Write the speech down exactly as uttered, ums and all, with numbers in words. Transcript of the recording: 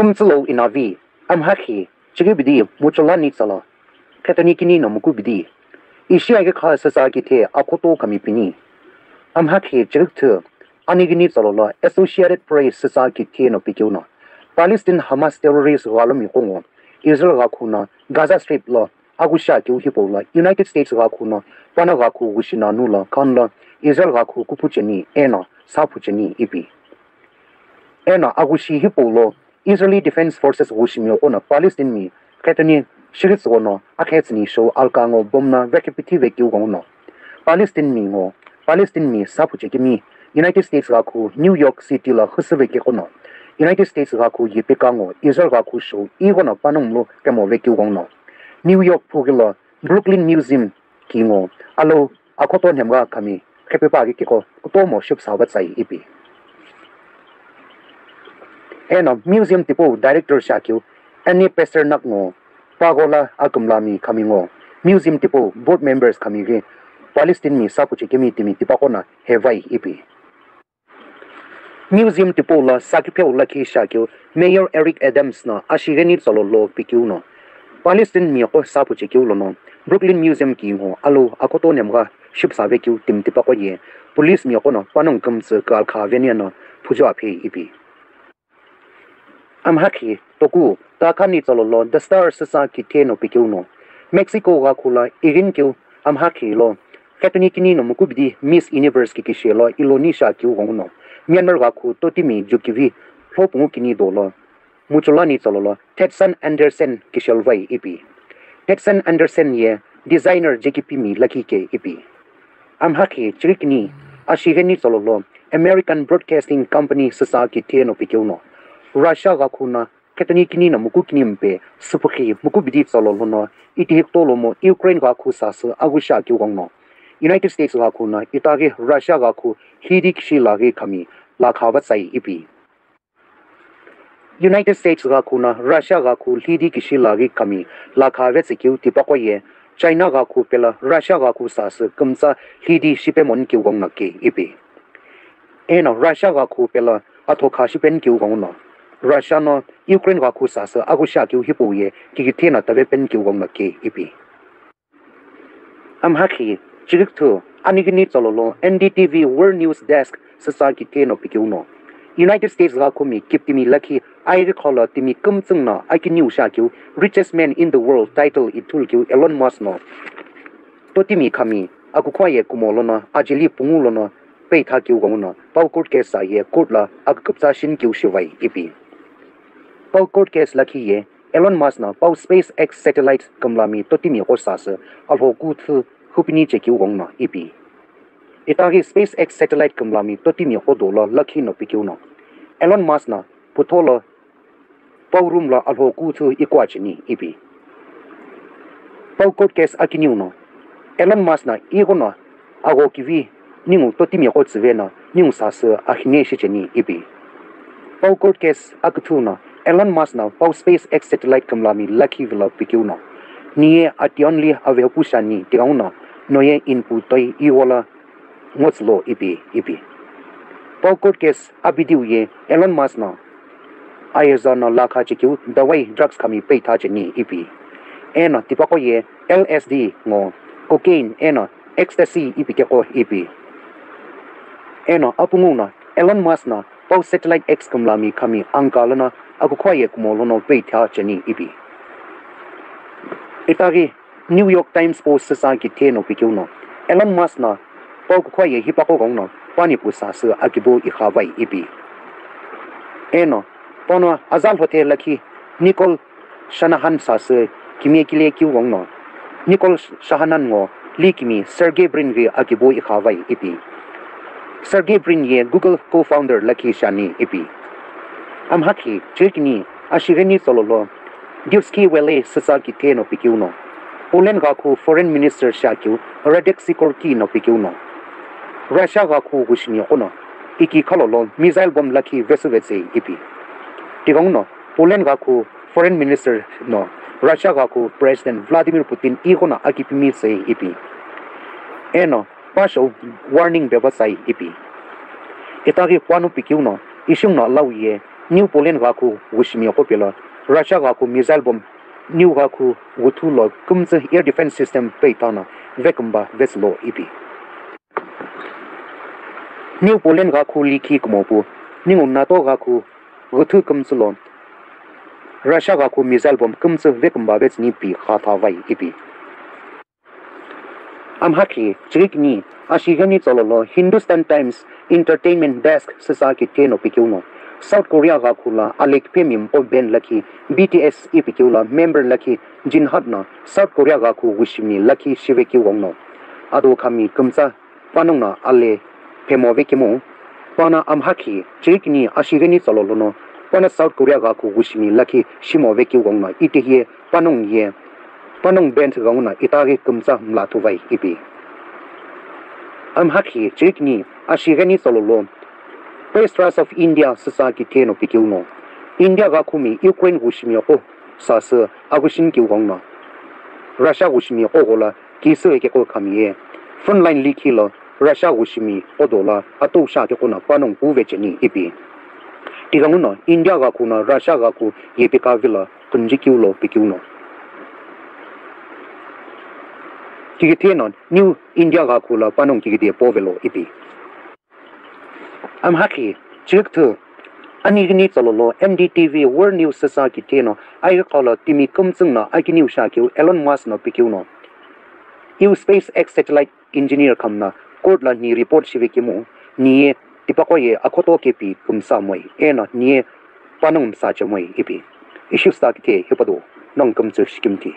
Kümtsü lo inavi, amhakhi, chighi bidi, muchulani tsala, khetoni kini no muku bidi, ishi aghi kha sasa kithe akhoto kami pini. Amhakhi chighi kuthu, ani gini tsalo lo Associated Press sasa kithe no pikeu no, Palestine Hamas terrorist ghalomi qo ngo, Israel ghakhu no Gaza Strip lo aghushi akeu hipau lo United States ghakhu no, pana ghakhu ghushi nanu lo, khan lo, Israel ghakhu kuphu cheni, eno, saphu cheni ipi. Eno, aghushi hipau lo, Israeli Defense Forces ghushimi qo no Palestine mi khetoni shiritsügho no akhetsüni shou alka ngo bomb no vekhipithi vekeu ghenguno. Palestine mi ngo, Palestine mi saphu chekemi United States ghakhu New York City lo khüsü vekeu ghenguno. United States ghakhu yipika ngo Israel ghakhu shou ighono panongu lo kemo vekeu ghenguno. New York phughi lo Brooklyn Museum ki ngo alo akhoto nhemgha khami khepepa aghi keko kutomo shipsa vatsai ipi. Eno museum tipau director shakeu Annie Pasternak ngo pagola akümlami khami ngo museum tipau board members khami ghi Palestine mi saphu chekemi timi tipaqo no hevai ipi. Museum tipau lo sakipheu lakhi shakeu Mayor Eric Adams no ashigheni tsalo lo pikeu no, Palestine mi qo saphu chekeu lono Brooklyn Museum ki ngo alo akhoto nhemgha shipsa vekeu timi tipaqo ye police mi qo no panongu kümtsü kalkha veni no phujo aphe ipi. Amhakhi toku takhani tsalo lo The Star sasa kithe no pikeu no, Mexico ghakhu lo ighinikeu amhakhi lo khetoni kini no mukubidi Miss Universe kikishe lo iloni shakeu ghenguno, Myanmar ghakhu totimi jukivi lhopungu kini dolo muchulani tsalo lo Tetson Anderson kishelvai ipi. Tetson Anderson ye designer jekipimi lakhi ke ipi. Amhakhi chirikini ashigheni tsalo lo American Broadcasting Company sasa kithe no pikeu no, Russia ghakhu no khetoni kini no muku kini mpe süpükhi mukubidi tsalo lono itihikutolo mo Ukraine ghakhu sasü aghushi akeu ghenguno, United States ghakhu no itaghi Russia ghakhu lhidi kishi laghi khami lakha vatsai ipi. United States ghakhu no Russia ghakhu lhidi kishi laghi khami lakha vetsükeu tipaqo ye China ghakhu pelo Russia ghakhu sasü kümtsa lhidi shipemonikeu ghenguno ke ipi. Eno Russia ghakhu pelo athokha shipenikeu ghenguno, Russia no Ukraine ghakhu sasü aghushi akeu hipau ye kikithe no tave penikeu ghenguno ke ipi. Amhakhi chirikuthu anighini tsalo lo N D T V World News Desk sasa kithe no pikeu no, United States ghakhu mi kiptimi lakhi aighi kholo timi kümtsüng no akiniu shakeu richest man in the world title ithulukeu Elon Musk no totimi khami akukhwa ye kumo lono ajeli pungu lono peitha keu ghenguno pau court case sa ye court lo aküküpütsa shinikeu shivai ipi. Pau court case lakhi ye Elon Musk no pau SpaceX satellite kümlami totimi qo sasü alhokuthu hupini chekeu ghenguno ipi. Itaghi SpaceX satellite kümlami totimi qo dolo lakhi no pikeu no, Elon Musk no putholo pau room lo alhokuthu ikua cheni ipi. Pau court case akiniu no, Elon Musk no ighono agho kivi ningu totimi qo tsüve no ningu sasü akhine shicheni ipi. Pau court case aküthü no Elon Musk no pau SpaceX satellite kümlami lakhi vilo pikeu no, niye ati only avehepu shiani tighenguno noye inpu toi igho lo ngotsülo ipi ipi. Pau court case abidiu ye Elon Musk no ayeza no lakha chekeu dawai drugs khami peitha cheni ipi. Eno tipaqo ye L S D ngo cocaine eno ecstasy ipi keko ipi. Eno apungu no Elon Musk no pau satellite X kümlami khami angka lono akukhwa ye kumo lono peitha cheni ipi. Itaghi New York Times Post sasa kithe no pikeu no, Elon Musk no pau kukhwa ye hipaqo ghenguno panipu sasü akibo ikhavai ipi. Eno pano aza lhothe lakhi Nicole Shanahan sasü kimiye kile keu ghenguno, Nicole Shanahan ngo likimi Sergey Brin ghi akibo ikhavai ipi. Sergey Brin ye Google co-founder lakhi shiani ipi. Amhakhi chirikini ashigheni tsalo lo Dutskiy Vele sasa kithe no pikeu no, Poland ghakhu foreign minister shakeu Radek Sikorski no pikeu no, Russia ghakhu ghushimi qo no iki khalo lo missile bomb lakhi vesü vetsei ipi. Tighenguno Poland ghakhu foreign minister no Russia ghakhu President Vladimir Putin ighono akipimi tsei ipi. Eno pasho warning pevatsai ipi. Itaghi puanu pikeu no ishi no lau ye New Poland ghakhu wushimi qo pelo Russia ghakhu missile bomb New ghakhu wuthu lo kümtsü air defense system peitha no vekümba vetsülo ipi. New Poland ghakhu likhi kumopu ningu NATO ghakhu wuthu kümtsü lo Russia ghakhu missile bomb kümtsü vekümba vetsüni pi kha tha vai ipi. Amhakhi chirikini ashigheni tsololo Hindustan Times Entertainment Desk süsa kitheno pikeuno South Korea ghakhu la alekphemi mpo band lakhi B T S ipikeu la member lakhi Jinhat no South Korea ghakhu wushimi lakhi shivekeu gongno ado khami kümtsa panongu no ale phemo vekemu. Pana amhakhi chirikini ashigheni tsololono pana South Korea ghakhu wushimi lakhi shimo vekeu gongno itehiye panongu ye panongu band gongno itaghi kümtsa mla thuvai ipi. Amhakhi chirikini ashigheni tsololo Press Trust of India süsa kitheno pikeuno India ghakhumi Ukraine wushimi qo sasü aghüshini keu gongno Russia wushimi qo ghola kisü ekeqo khamiye frontline likhi lo Russia wushimi qo dola atou sha keqo no panongu pu vecheni ipi. Tighenguno India ghakhu no Russia ghakhu yepika vilo künjikeu lo pikeuno kikitheno New India ghakhu lo panongu kikide povelo ipi. Amhakhi chirikithu anighini tsololo N D T V World News süsa kitheno aiqo lo timi kümtsüngno akiniu shakeu Elon Musk no pikeuno iu SpaceX satellite engineer khamna court lo ni report shivekemu niye tipaqo ye akhoto kepi kümsa moi eno niye panongu msa chemoi ipi. Ishiu sita kithe hipado nongu kümtsü shikimthi.